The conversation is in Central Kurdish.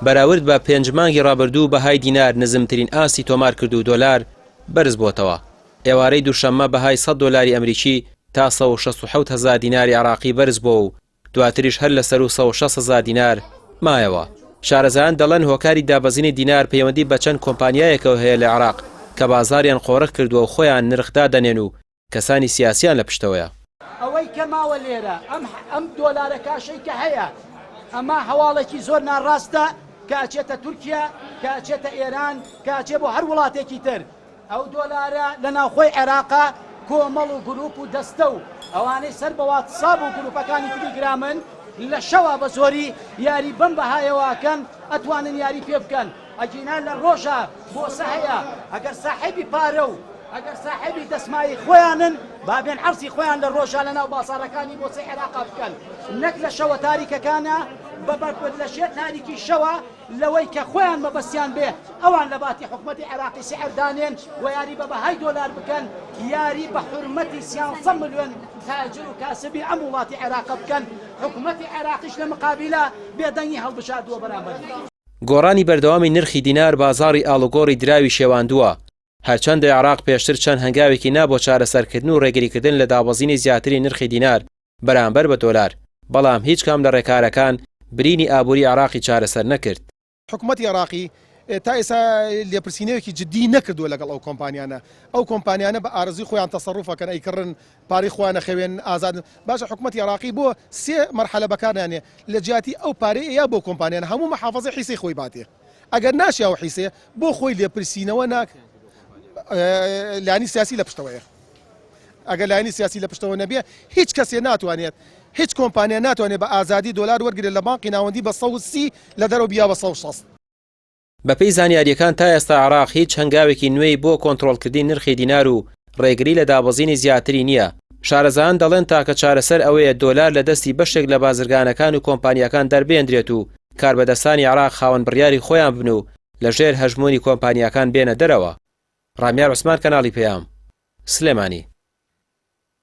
بەراورد بە پێنج مانگی ڕابردوو بەهای دینار نزمترین ئاستی تۆمار کرد و دۆلار بەرزبووەتەوە. ئێوارەی دووشەممە بەهای 100 دۆلاری ئەمریکی تا 167 هەزار دیناری عێراقی بەرزبووە و دواتریش هەر لە سەروو 160 هەزار دینار مایەوە. شارەزایان دەڵێن هۆکاری دابەزینی دینار پەیوەندی بە چەند کۆمپانیایەکەوە هەیە لە عێراق کە بازاڕیان قۆرخ کردووە و خۆیان نرخ دادەنێن و کەسانی سیاسیان لە پشتەوەیە. ئەوەی کە ماوە لێرە ئەم ئەم دۆلارە کاشەی کە هەیە ئەمە هەواڵێکی زۆر ناڕاستە کە ئەچێتە تورکیا کە ئەچێتە ئێران کە ئەچێ بۆ هەر وڵاتێکی تر ئەو دۆلارە لە ناوخۆی عێراقا کۆمەڵ و گروپ و دەستە و ئەوانەی سەر بە واتساب و گروپەکانی تلیگرامن لە شەوا بە زۆری یاری بەم بەهایەوە ئەکەن ئەتوانن یاری پێ بکەن ئەگینا لە ڕۆژا بۆسە هەیە ئەگەر ساحێبی پارە و ئەگەر ساحێبی دەسمایەی خۆیانن با بێن عەرزی خۆیان لە ڕۆژا لە ناو بازاڕەکانی بۆسەی عێراقا بکەن نەک لە شەوە تاریکەکانا بە لە ژێر تاریکی شەوە لەوەی کە خۆیان مەبەستیان بێ ئەوان لە باتی حکومەتی عێراقی سعر دانێن و یاری بە بەهای دۆلار بکەن یاری بە حورمەتی سیانزە ملیۆن تاجر و کاسبی ئەم وڵاتی عێراقە بکەن حکومەتی عێراقیش لە مقابیلا بێدەنگی هەڵبژاردووە بەرامبەری. گۆڕانی بەردەوامی نرخی دینار بازاڕی ئاڵوگۆڕی دراوی شێواندووە، هەرچەندە عێراق پێشتر چەند هەنگاوێکی نا بۆ چارەسەرکردن و ڕێگریکردن لە دابەزینی زیاتری نرخی دینار بەرامبەر بە دۆلار، بەڵام هیچ کام لە ڕێکارەکان برینی ئابووری عێراقی چارەسەر نەکرد. حکومەتی عێراقی تا ئێستا لێپرسینەوەیەکی جددی نەکردووە لەگەڵ ئەو کۆمپانیانە، ئەو کۆمپانیانە بە ئارەزووی خۆیان تەسەروف ئەکەن ئەیکڕن پارەی خۆیان ئەخەوێن ئازادن، باشە حکومەتی عێراقی بۆ سێ مەرحەلە بەکارنانێ لە جیاتی ئەو پارەی ئەیا بۆ کۆمپانیانە هەموو مەحافەزەی حیسەی خۆی باتێ ئەگەر ناشێ ئەو حیسەیە بۆ خۆی لێپرسینەوە ناک لایەنی سیاسی لە پشتەوەیە ئەگەر لایەنی سیاسی لە پشتەوە نەبێ هیچ کەسێ ناتوانێت هیچ کۆمپانیا ناتوانێت بە ئازادی دۆلار وەرگێت لە بانقی ناوەندی بە 130 لە دەرەوە بیا بە 160. بەپێی زانیارییەکان تا ئێستا عێراق هیچ هەنگاوێکی نوێی بۆ کۆنترۆڵکردنی نرخی دینار و ڕێگری لە دابەزینی زیاتری نییە، شارەزایان دەڵێن تاکە چارەسەر ئەوەیە دۆلار لە دەستی بەشێک لە بازرگانەکان و کۆمپانیاکان دەربهێندرێت و کاربەدەستانی عێراق خاوەن بڕیاری خۆیان بن و لەژێر هەژموونی کۆمپانیاکان بێنە دەرەوە. ڕامیار عوسمان کەناڵی پەیام، سلێمانی.